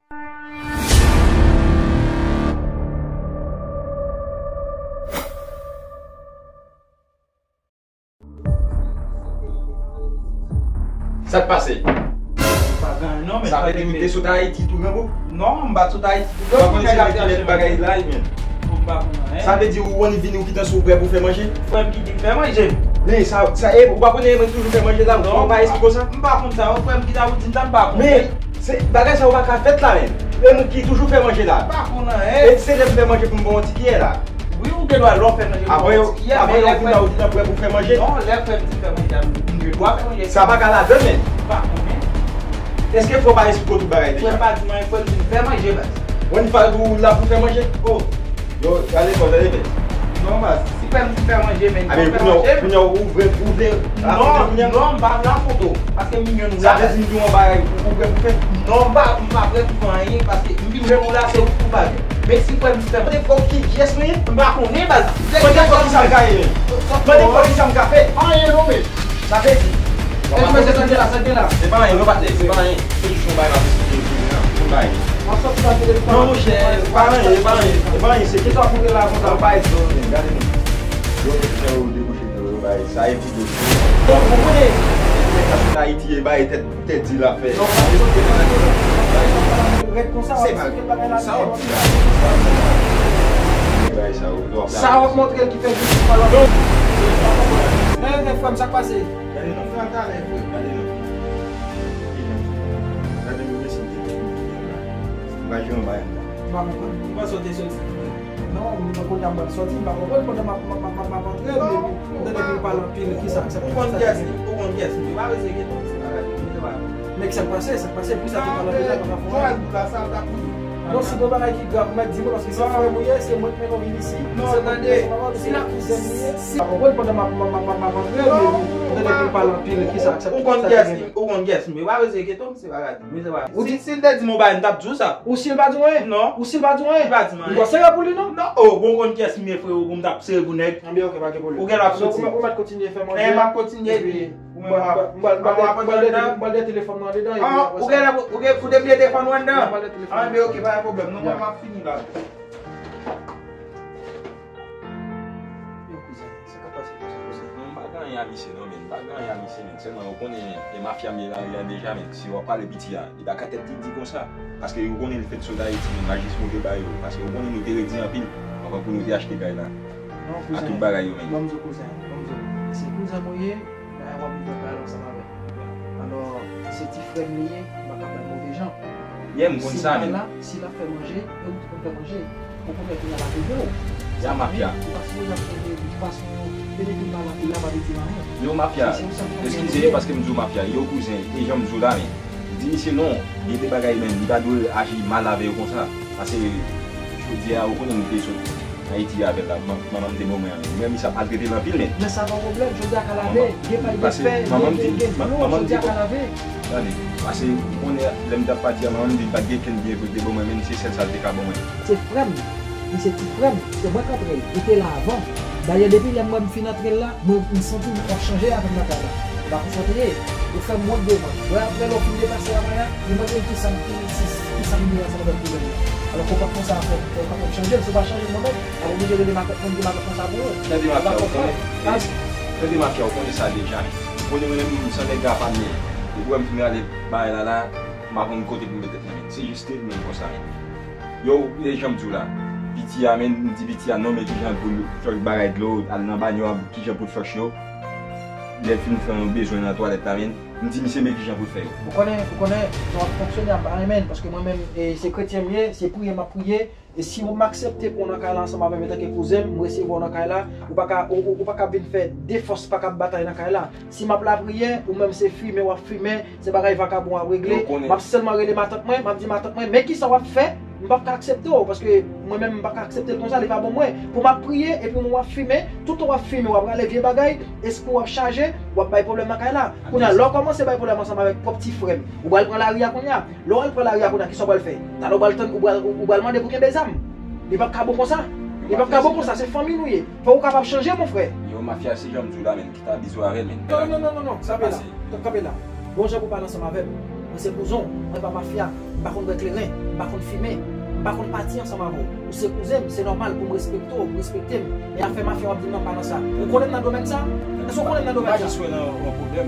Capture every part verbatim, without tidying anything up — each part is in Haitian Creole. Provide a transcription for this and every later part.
Sa k pase? Pa gen anyen non, men. Sa vle di ou te sot Ayiti tou, granpou? Non, m pa t sot Ayiti tou, granpou. Nèg ap chache bagay la, men. Ou pa konn anyen. Sa vle di ou annik vini, ou gentan sou prè pou fè manje? Frè m ki di m fè manje. Men sa, sa, e, ou pa konnen mwen toujou fè manje la, ou pa esplike sa? M pa konn sa, frè m ki ta pou di m sa, m pa konn. Men, se, bagay sa yo pa ka fèt la, men. E mwen ki toujou fè manje la. M pa konn anyen. E se lè m fè manje pou m ba w yon ti kiyè la. Wi, ou gen dwa lè w fè manje pou yon ti kiyè, men lè frè m, ou gentan prè pou fè manje? Non, lè frè m di fè manje a, m gen dwa fè manje. Sa pa ka ladan, men. M pa konnen. Èske frè w pa esplike w tout bagay deja? Frè m pa di mwen, frè m di m fè manje, baz. Mwen, fè ou la pou fè manje? Oh. Yo, gade fò, gade fè. Non, baz, si frè m di fè manje, men. A, men kounye a, kounye a, ou vle, ou vle afwonte kounye a? Non, non, m pa vle afwonte w. Paske m youn ou la. Sa vle di m di w yon bagay, ou, ou prè pou fè? Non, m pa, m pa prè pou fè anyen, paske m vin wè w la, se ou k koupab. Men si frè m di fè manje, fò ki, kiyès nou ye? M pa konnen, baz. Mande fò ki sa m ka ye, men. Mande fò ki sa m ka fè. Anyen non, men. Sa vle di. Èske se sa k gen la, sa k gen la? Se pa anyen, non, patnè, se pa anyen. Se jis yon bagay m ap esplike w, yon bagay. Non, monchè, se pa anyen, se pa anyen, se pa anyen, se kisa w ap montre la konsa, ou pa esplike w, men, gade non. Yo, yo, yo, debouche, yo, yo, bay, sa e videyo. Bon, ou konnen, nèg la sot Ayiti, e bay tèt, tèt di l ap fè. Rèd konsa, w ap esplike bagay la. Sa w ap di la. E bay sa, yo, yo ap. Sa w ap montre l ki fè jistis pa lòt. Men, men, frè m, sa k pase? Gade non. Fè talè, frè, gade non. Gade non, mesye, m te di w la. M pa jwenn yon bagay la. M pa konprann. M panse w te soti. Non, m, kounye a m pral soti, m pa konprann pandan m ap, m ap, m ap, m ap antre, m tande moun pale anpil, kisa, kisa, ou konn kiyès li, ou konn kiyès li, ou pa bezwen enkyete w, se pa grave, se pa grave. Men sa k pase, sa k pase, poukisa te pale anpil la, pa ka fè anyen? Non, si gen bagay ki grav, ou mèt di mwen, paske se frè m ou ye, se mwen ki mennen w vin isi. Non, tande, si la kouzen li ye. M pa konprann pandan m ap, m ap, m ap, m ap antre, m tande moun pale anpil, kisa, kisa, ou konn kiyès li, ou konn kiyès li, ou pa bezwen enkyete w, se pa grave. Ou di, si l te di m yon bagay, m t ap di w sa. Ou si l pa di w anyen? Non. Ou si l pa di w anyen? Li pa di m anyen. Li twò serye pou li, non? Non, oh, bon, ou konn kiyès m ye, freo, pou m t ap serye pou nèg. Anben, ok, pa gen pwoblèm. Ou gen dwa soti. Ou mèt kontinye fè manje. Eh, m ap kontinye, epi ou menm w ap, m pral dèyè telefòn nan andedan, epi apre sa. Ou gen, ou gen, ou te bliye telefòn ou anndan? Anben, ok, pa gen pwoblèm. Non, mwen, m ap fini la. Yo, kouzen, sa k ap pase konsa, kouzen? Non, m pa gen anyen a misye, non, men. M pa gen anyen a misye, men. Sèlman, ou konnen, e mafya m ye lari a deja, men. Si w ap pale piti a, li pa ka tèt li di konsa. Paske yo konnen li fèt sot Ayiti, men. M a jis montre ba yo. Paske yo konnen nou te redi anpil anvan pou nou te achte kay la. Non, kouzen. A tout bagay yo, men. Ban m di w, kouzen. Ban m di w. Se kouzen mwen ye. Bagay w ap viv nan kay la ansanm avè m. Alò, se ti frè m li ye, m pa ka bay move jan. Yeah, m konn sa, men. Si l pa la, si l ap fè manje, e ou ki konn fè manje. Ou konn fè kounye a l ap ede w. Ya mafya. Ou pa sipoze ap fè de, ou pa sipoze, depi l pa la, li la pa vle di anyen. Yo mafya, eskize paske m di w mafya, yo kouzen, e jan m di w la, men. Di misye non, gen de bagay, men, li pa dwe aji mal avè yo konsa. Paske, jodi a, ou konnen nou te sot Ayiti avè l la, man-, manman m te ban mwen. Mwen, misye ap maltrete l anpil, men. Men sa pa pwoblèm, jodi a ka lave, gen pay, gen fè, gen, gen, gen dlo, jodi a ka lave. Tande, paske ou konnen lè m t ap pati a, manman m di l pa t gen kenn byen pou l te ban mwen, men se sèl sa l te ka ban mwen. Se frè m, li se ti frè m, se mwen k antre l, li te la avan. Dayè, depi lè m wè m fin antre l la, mwen, m santi m ap chanje avè m nan kay la. E pa konsa te ye. Ou fè m wont devan. Mwen apre lè w fin deplase a mwen an, li mande m kisa m, ki, ki, kisa m ye ansanm avèk pwoblèm nan. Alò ke w pa t konsa avè m, ou pa t konn chanje l, si w pa chanje l mwen menm, w ap oblije rele matant mwen, di matant mwen sa pou ou. Tande mafya, ou konnen, tande mafya, ou konnen sa deja. Ou konnen mwen menm, m se nèg rapanyen. Depi w wè m fin rale bagay la la, m pa konn kote pou m met tèt mwen menm. Se jis te vin konsa menm. Yo, e jan m di w la, piti a, men, m di piti a, non, men kijan pou l fè bagay dlo, al nan banyo a, kijan pou l fè yo. Lè l fin fè yon bezwen nan twalèt la, men, m di misye, men kijan pou l fè yo. Ou konnen, ou konnen, jan w ap fonksyone a, m pa renmen l, paske mwen menm, e, se kretyen m ye, se priye m ap priye, e si w, m aksepte pou w nan kay la ansanm avè m antanke kouzen m, m resevwa w nan kay la, ou pa ka, ou, ou, ou pa ka vin fè de fòs, pa ka batay nan kay la. Si m ap lapriyè, ou menm se fimen w ap fimen, se bagay vakabon w ap regle. M ap sèlman rele matant mwen, m ap di matant mwen, men kisa w ap fè, m p ap ka aksepte w, paske mwen menm m p ap ka aksepte l konsa, li pa bon mwen. Pou m ap priye, epi w ap fimen, toutan w ap fimen, w ap rale vye bagay, espri w ap chaje, w ap bay pwoblèm nan kay la. Kounye a, lè w kòmanse bay pwoblèm ansanm avèk pwòp ti frè m, ou pral pran lari a kounye a. Lè w al pran lari a kounye a, kisa w pral fè? Talè w pral tann, ou pral, ou pral mande pou kenbe zam. Li p ap ka bon konsa. Li p ap ka bon konsa, se fanmi nou ye. Fò w kapab chanje, mon frè. Yo, mafya, se jan m di w la, men. Kite abize w avè l, men. Non, non, non, non, non, kanpe la. Kanpe la. Bon jan pou pale ansanm avè m. Mwen se kouzen w, mwen pa mafya. M pa konn bwè kleren, m pa konn fimen, m pa konn pati ansanm avè w. Ou se kouzen m, se nòmal pou m respekte w, ou respekte m. E afè mafya w ap di m nan, m pa nan sa. Ou konnen m nan domèn sa? Èske w konnen m nan domèn sa? M pa jis wè nan yon pwoblèm.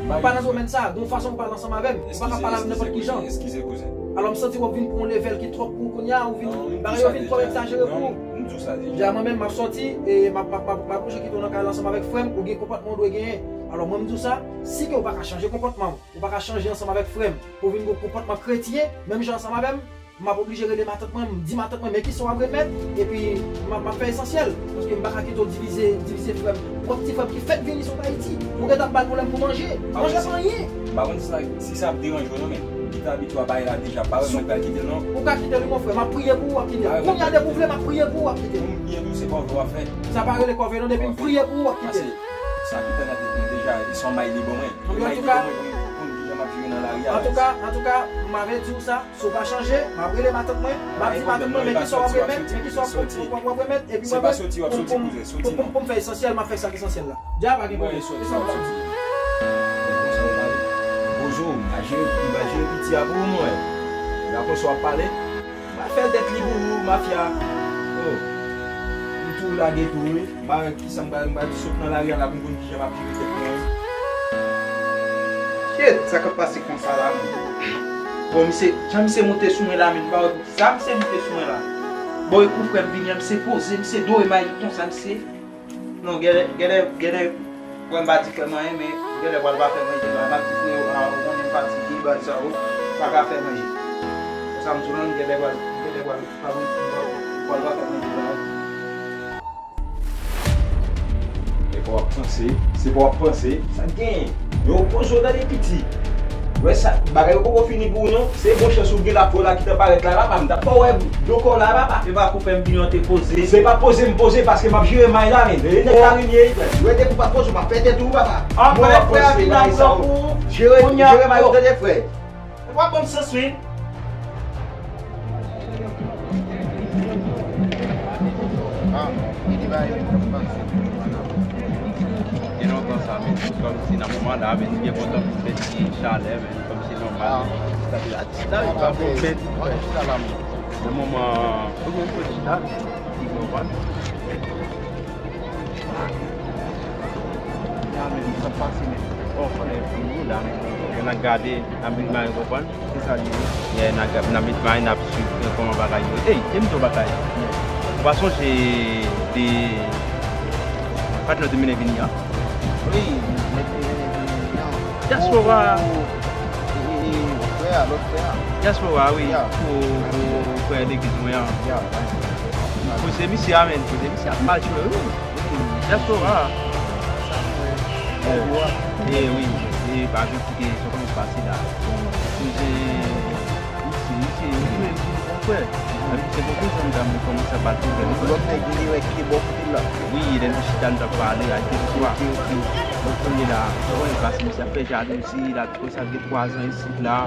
M pa nan domèn sa. Gon fason pou pale ansanm avè m. Ou pa ka pale avè m nenpòt ki jan. Eskize, kouzen. Alò, m santi w ap vin pou yon level ki twòp pou ou kounye a, ou vin, bagay yo vin twòp egzajere pou ou. Non, m di w sa deja. Deja, mwen menm, m ap sòti, e m ap, m ap, m ap, m ap oblije kite w nan kay la ansanm avèk frè m, ou gen konpòtman w dwe genyen. Alò, mwen, m di w sa, si ke w pa ka chanje konpòtman w, ou pa ka chanje ansanm avèk frè m, pou w vin gen yon konpòtman kretyen, menm jan ansanm avè m, m ap oblije rele matant mwen, m di matant mwen, men kisa w ap remèt, epi m ap, m ap fè esansyèl, paske m pa ka kite w divize, divize frè m. Pwòp ti frè m ki fèk vini sot Ayiti, ou gentan ap ba l pwoblèm pou manje. Manje pa anyen. M pa konn si sa, si sa ap deranje w non, men ou gentan abitye a bagay la deja, pa wè mwen pral kite l non. Ou ka kite l wi, mon frè, m ap priye pou ou, w ap kite l. Kounye a, depi w vle, m ap priye pou ou, w ap kite l. Pou m byen di w, se kòve w ap fè. Sa pa rele kòve non, depi m priye pou ou, w ap kite l. Sa ki tande tèt mwen deja, e son may li ban mwen. Antouka, antouka, antouka, m ave di w sa, si w pa chanje, m ap rele matant mwen, m ap di matant mwen, men kisa w ap remèt, men kisa w ap, w ap, w ap remèt, epi mwen menm, pou, pou, pou, pou, pou m fè esansyèl, m ap fè sa k esansyèl la. Dja pa gen pwoblèm. Bonjou, m a jere, m a jere piti a pou ou, mwen. Dakò, sa w ap pale? M a fè dèt li pou ou, mafya. Oh. M tou lage tou, wi. M pa wè kisa m pral, m pral sot nan lari a la pou m konn kijan m ap jere tèt mwen. Shit, sa k ap pase konsa la, menm? Bon, misye, jan misye moute sou mwen la, menm, m pa wè pou kisa misye moute sou mwen la. Bon, e kou frè m vini an, misye poze, misye dore may li konsa, misye. Non, genlè, genlè, genlè, wè m pa di frè m anyen, men genlè pral pa fè manje la. M ap di frè yo, a, ou konnen m fatige, bagay sa yo, pa ka fè manje. Konsa m di w la, genlè pral, genlè pral, pa bon, pral pa fè manje la. Se pa w ap panse, se pa w ap panse, sa k genyen? Yo poze w tande piti. Wè sa, bagay yo poko fini pou ou non. Se bon chans ou gen la, po la ki t ap parèt la, papa. M t ap fè w wè do kò w la, papa. Se pa kou frè m vini an te poze. Se pa poze m poze paske m ap jere may la, men. E nèg la rimye. Yo te kou pa poze, w ap fè tèt ou, papa. An frè, frè a vin nan blan pou ou. Jere, jere may ou, tande, frè. Ou pa ban m sans, wi. Ah, gen de bagay menm k ap pase. Gen lontan sa, men, kòmsi nan moman la, men, gen kontan pou fè ti chalè, men, kòmsi nòmal, men, sa te la, ti la, li pa bon, men, nan moman, ou gen pou chita, ou konprann? Ya, men, sa pase, men. Oh, frè, pou nou la, men, gen nan gade, nan met may, ou konprann? Se sa li ye. Yeah, n a, n a met may, n ap swiv, eh, kòman bagay yo. Ey, e m di w bagay. Ou pa sonje de, pa t lòt de mennen vini an? Wi, met de mennen vini an. Dyaspora. Oh, oh, oh. E, e, e, frè a, lòt frè a. Dyaspora, wi. Ya. Pou, pou frè legliz mwen an. Ya. Pou se misye a, men. Pou se misye a. Mal jwe, wi. Dyaspora. Eh, wi. E pa vin kite sa kòman pase la. Bon, misye, misye, misye, misye, misye, bon frè. Epi se bon kouzin m, dam, li kòmanse ap ba l pwoblèm. Lòt nèg vini wè ki bò kote l la. Wi, lè nou chita, nou t ap pale, ak de twa. Ok, ok. Bon, kounye la, sa kòman pase, misye ap fè jalouzi, l ap konsa gen twa zan isit la.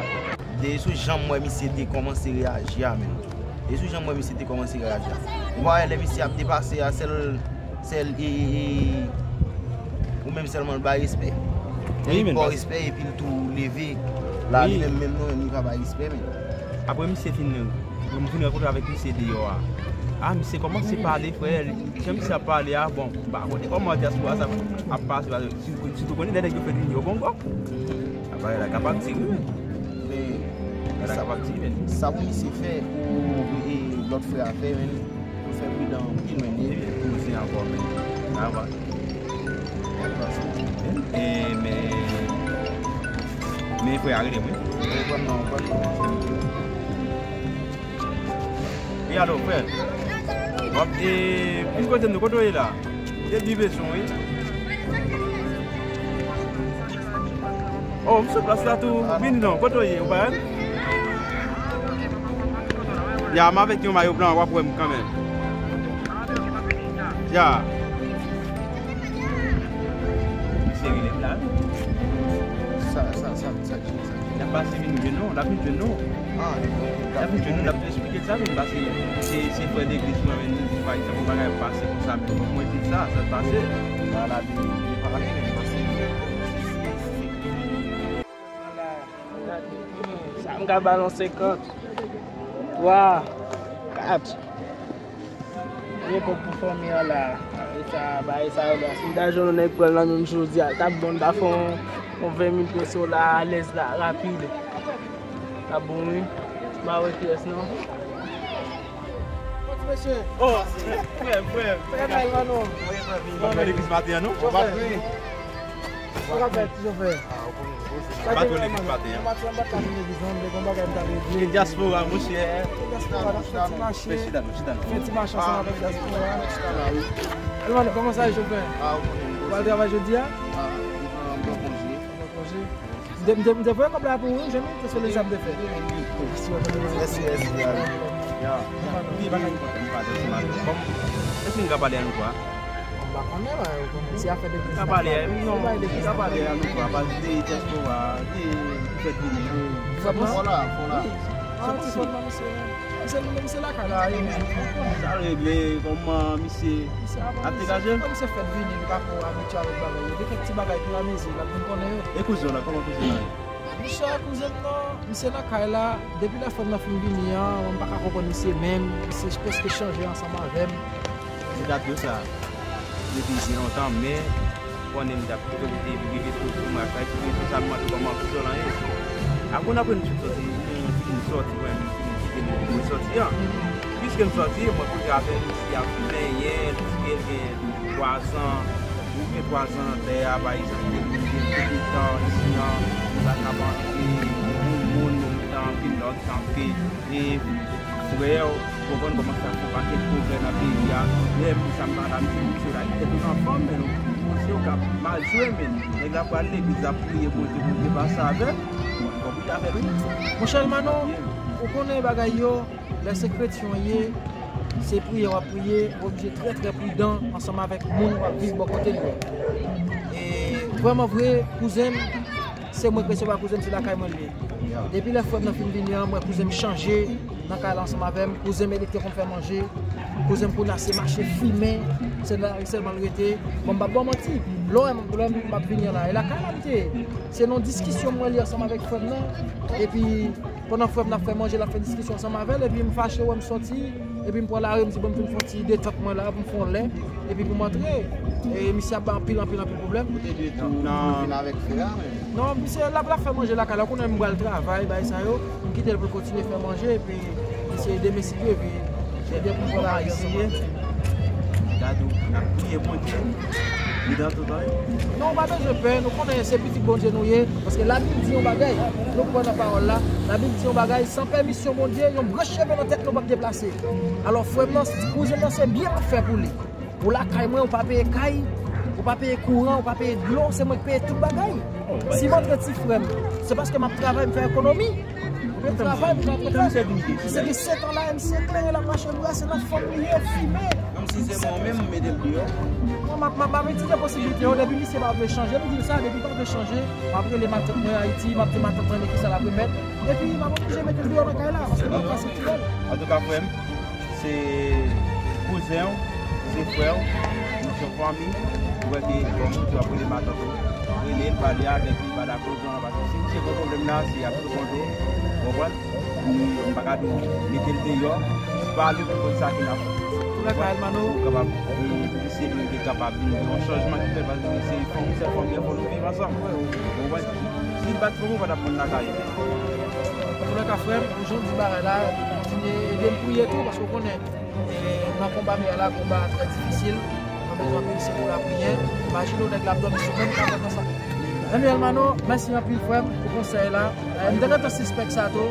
E sou jan m wè misye te kòmanse reyaji a, menm. E sou jan m wè misye te kòmanse reyaji a. Ou pa wè lè misye ap depase a, sèl, sèl, e, e, e, ou menm sèlman l bay respè. Lè li ba w respè, epi l tou leve. La, li menm, menm non, menm li pa bay respè, menm. Apre misye fin, m vin rankontre avèk misye deyò a. A, misye kòmanse pale, frè. Jan misye ap pale a, bon, m pa konnen kòman dyaspora sa ap pase, paske sitou konnen lè nèg yo fè vini yo gongo. Bagay la kapab di wi, men. Men sa pou misye fè, ou, e, lòt frè a fè, men, pou fè pridan anpil, men, li koze ankò, men. Sa va. E, men, men frè a rele m, wi. Wi, pran non, pran non. E alò, frè? W ap, e, vin kote m non, kote w ye la? Depi bezwen w, wi. Oh, m sou plas la tou. Vini non, kote w ye? Ou pa wè m? Ya, m avèk yon mayo blan, w ap wè m kanmenm. Ya. Misye rele m la, wi. Sa, sa, sa, sa, sa. L ap pase vin jwenn nou, l ap vin jwenn nou. Ah, li bon. L ap vin jwenn nou, l ap tou esplike l sa vin pase. Se, se frè legliz mwen, men nou, pa egzanp, yon bagay ap pase konsa, men fòk mwen di l sa, sa t pase. Sa la, li, li pa ale, men li pase. Sa m Ka balon senkant. Twa. Kat. Rekòt pou fanmi an la. Bagay sa, bagay sa yo la. Si m ta jwenn yon nèg pran l nan men m jodi a, l t ap bon, m ta fè yon, yon ven mil peso la, alèz la, rapid. T ap bon, wi. M pa wè kiyès non. Ti mesye. Oh, frè, frè. Frè Kayman non. Ou pa legliz maten an non? Ou pa legliz maten an? Sa k ap fèt, ti chofè? Sa te vrèman, mwen pa t, mwen pa t ka vin legliz non, m te gon bagay m ta regle. Gen dyaspora, monchè. Gen dyaspora, n ap fè ti mache. Fè ti mache ansanm avèk dyaspora. Elman, kòman sa ye, chofè? Ou al travay jodi a? Ou pran konje? M te, m te, m te voye kòb la pou ou, wi, Jemmy, se sou lè sa m te fè. Mèsi, mèsi, ya. Ya. Wi, bagay enpòtan, m pa di mal. Bon, èske n ka pale a nou twa? M pa konnen, mwen, ou konnen, se afè de biznis. Ka pale a nou, non, ka pale a nou twa, pa di dyaspora, di fèt vini. Fòm nan? Fò la, fò la. Wi. Ah, ti fòm nan, mesye. Misye, misye lakay la, e, sa regle, kòman misye ap degaje? Kòm se fèt vini, li pa ko abitye avèk bagay yo. Gen kèk ti bagay ki amize, l ap vin konnen yo. E kouzen w la, kòman kouzen w la ye? Monchè, kouzen m nan, misye lakay la, depi lè frè m nan fin vini an, mwen m pa ka konprann misye menm, misye prèske chanje ansanm avè m. Se dat yo sa. Depi byen lontan, men konnen m t ap pito kite epi rive sou, sou mwen ak sa, epi sou sa m mande kòman kouzen w lan ye. Apre n apre nou sot sòti, nou fin sòti, mwen, m fin kite nou pou mwen sòti an. Piske m sòti, mwen koze avè l, misye ap plenyen, piske l gen twa zan, ou gen twa zan nan tè a, pa egzanp, ke nou gen konpetan isi an, nou pa ka panse, yon moun, nou gen anpil lòt, tanke e frè, ou konprann kòman sa fè pakèt pwoblèm nan peyi a. Lè m sa m pa la, m di misye la, li tèt ou nan fanm, men nou, misye yo ka mal jwe, men nèg la pral legliz, ap priye Bondye, Bondye pase avè l. Bon, li avè l, wi. Monchè Elmano, ou konnen bagay yo, lè se kretyen w ye, se priyè w ap priye, ou oblije trè, trè pridan ansanm avèk moun w ap viv bò kote l yo. E vrèman vre, kouzen m, se mwen k resevwa kouzen m, se lakay mwen l ye. Depi lè frè m nan fin vini an, m wè kouzen m chanje nan kay la ansanm avè m. Kouzen m, e li k te konn fè manje. Kouzen m kounye a se mache fimen. Se nan lari sèlman l rete. Bon, m p ap ba w manti. Lè w wè m, lè m ap vini an la, e lakay la m te ye. Se nan diskisyon m wè li ansanm avèk frè m nan. Epi, pandan frè m nan ap fè manje, l ap fè diskisyon ansanm avè l. Epi m fache, wè m sòti. Epi m pran lari, m di, bon, m fin fè yon ti detant mwen la, pou m fè yon lè. Epi pou m antre. E misye ap bay anpil, anpil, anpil pwoblèm. Ou te dwe tou vin avèk frè a, men. Non, misye l ap, l ap fè manje lakay la, ou konnen m pral travay, bagay sa yo. M kite l pou l kontinye fè manje, epi misye ede m eseye, epi ede m pran lari ansanm. Gade w, n ap priye Bondye. Li nan tout bagay. Non, ou pa bezwen pè, nou konnen se pitit Bondye nou ye, paske Labib di yon bagay, nou kwè nan pawòl la, Labib di yon bagay, san pèmisyon Bondye, yon branch cheve nan tèt nou p ap deplase. Alò, frè m nan, kouzen m nan, se byen m ap fè pou li. Ou lakay mwen, ou pa peye kay, ou pa peye kouran, ou pa peye dlo, se mwen k peye tout bagay. Si m antre ti frè m, se paske m ap travay, m fè ekonomi. M travay, m travay. Misye gen sèt an la, misye klere, l ap mache brase nan fanm li ye, fimen. Menm si se mwen menm, m mete l deyò. Mwen, m ap, m ap, m ap etidye posiblite yo, depi misye pa vle chanje, m di l sa, depi l pa vle chanje, m ap rele matant mwen Ayiti, m ap di matant mwen men kisa l ap remèt. Epi, m ap oblije mete l deyò nan kay la, paske m ap pase ti bèl. Antouka, frè m, se kouzen w, se frè w, nou se yon fanmi, ou wè ke, bon, moun ki ap rele matant ou, rele l, pale avèk li, pale ak kouzen w, paske si misye gen pwoblèm la, se ap reponn ou, ou konprann? M pa ka di w mete l deyò, pale pou konn sa ki nan fè. Pou lakay Elmano. Pou kapab, pou misye menm te kapab vin gen yon chanjman ki fèt, paske se fanmi, se fanmi an, fò nou viv ansanm. Ou konprann? Si l pa t fanmi, ou pa t ap konn lakay. Antoulèka, frè m, jan w di bagay la, kontinye ede m priye tou, paske w konnen, e, nan konba m ye a la, konba a trè difisil. Mwen bezwen anpil sekou lapriyè. Imajine w nèg la ap dòmi sou menm kapòt nan sa. Anyway, Elmano, mèsi anpil, frè m, pou konsèy la. E, m te gentan sispèk sa tou,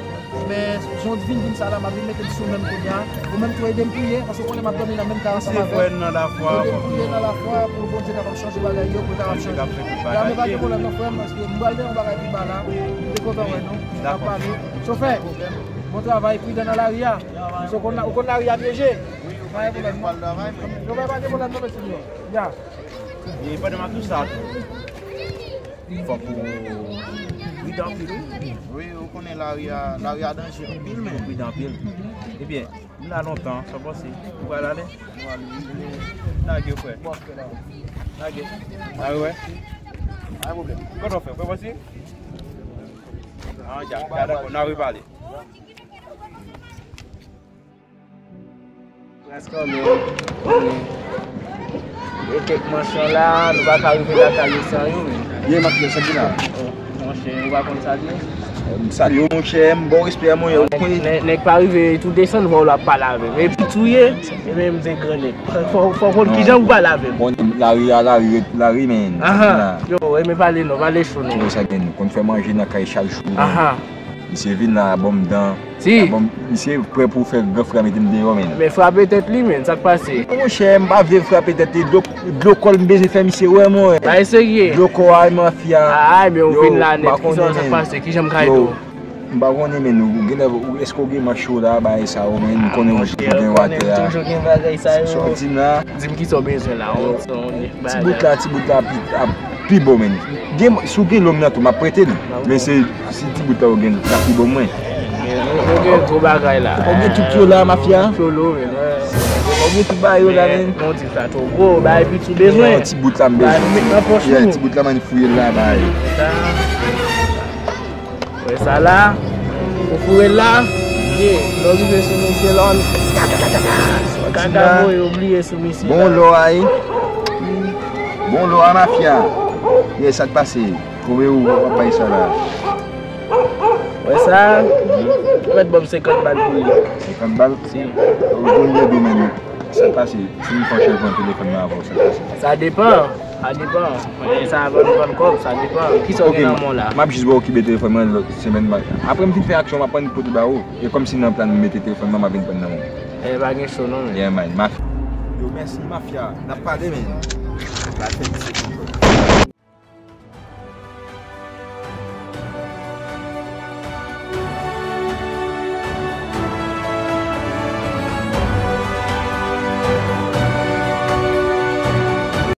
men jan w vin di m sa la, m ap vin mete l sou menm kounye a. Ou menm tou ede m priye, paske w konnen m ap dòmi nan menm kay ansanm avè w. Ede m priye nan lafwa pou Bondye kapab chanje bagay yo, pou l kapab chanje. Ya, men pa gen pwoblèm non, frè m, paske m pral gen yon bagay pi ba la. M te kontan wè nou. N ap pale. Chofè, bon travay, pridan nan lari a. Paske w konn la, ou konn lari a pyeje. Pa gen pwoblèm non. Chofè, pa gen pwoblèm non, mesye. Ya. E pandan m ap di w sa tou, fòk ou pridan anpil, wi. Wi, ou konnen lari a, lari a danje anpil, men. Pridan anpil. Ebyen, m la lontan, sa w panse? Ou pral ale? Lage, frè. Lage. A, wi. Pa gen pwoblèm. Kòman w fè? Ou fè pase? Ah, dja, dja, dakò, n a repale. Prèske menm. E kèk manch la, nou pa ka rive lakay yo san yo, men. Ye, Matye, sa ki la? Oh, monchè, ou pa konn salye? M salye w, monchè, m ba w respè, monchè, ou konnen. Nèg, nèg pa rive tou desann, vwa w la ap pale avè m. E pitit ou ye, e men m se gran nèg. Fò, fò w konn kijan pou pale avè m. Bon, lari a, lari, lari, men. Aha. Yo, e men pale non, pale cho non. Ki sa gen, nou konn fè manje nan kay chak jou. Aha. Misye vin la, ban m dan. Si. Ban m, misye prè pou fè gran frè mete m deyò, men. Men frape tèt li, men, sa k pase? Monchè, m pa vle frape tèt li, dlo, dlo kò l m bezwen fè misye wè, mwen. Bay serye. Dlo kò a, mafya. Ay, men ou vin la nèt, ki sa k pase? Kijan m ka ede w? M pa konnen, men ou gen, ou, èske w gen manch yo la, bagay sa yo, men m konnen ou gen yo atè a. Toujou gen bagay sa yo. Sa w di m la? Di m ki sa w bezwen la, on, on, ti bout la, ti bout la pi, ap pi bon, men. Gen, si w gen lòm nan tou, m ap prete l. Men se, si ti bout la ou gen, l ap pi bon mwen. Ou gen gwo bagay la. Ou gen tout yo la, mafya? Cholo, men. Ou gen tout bagay yo la, men. Non, di sa twò gwo, bay pi tou bezwen. Yon ti bout la m bezwen. Bay, met nan pòch ou. Ti bout la, man, fouye l la, bay. Wè sa la, ou foure l la, ye, lè w rive sou misye la, kaka voye, ou bliye sou misye la. Bon lò a, wi. Bon lò a, mafya. Ye, sa k pase? Konbyen ou ap bay sa la? Wè sa, ou mèt ban m senkant bal pou li. Senkant bal? Si. Ou konn gen domèn. Sa k pase? Si m fè chèlman telefòn nan avè w, sa k pase? Sa depann. Sa depann. Mwen, sa vann, vann kòb, sa depann. Kisa w gen nan men w la? M ap jis ba w kibe telefòn mwen lòt semèn. Apre m fin fè aksyon, m ap pran kote ba ou. E kòmsi nan plan m mete telefòn mwen, m ap vin pran nan men w. E pa gen cho non, men. Yeah, man. Maf- Yo, mèsi, mafya. N ap pale, men. N ap fè misye konprann.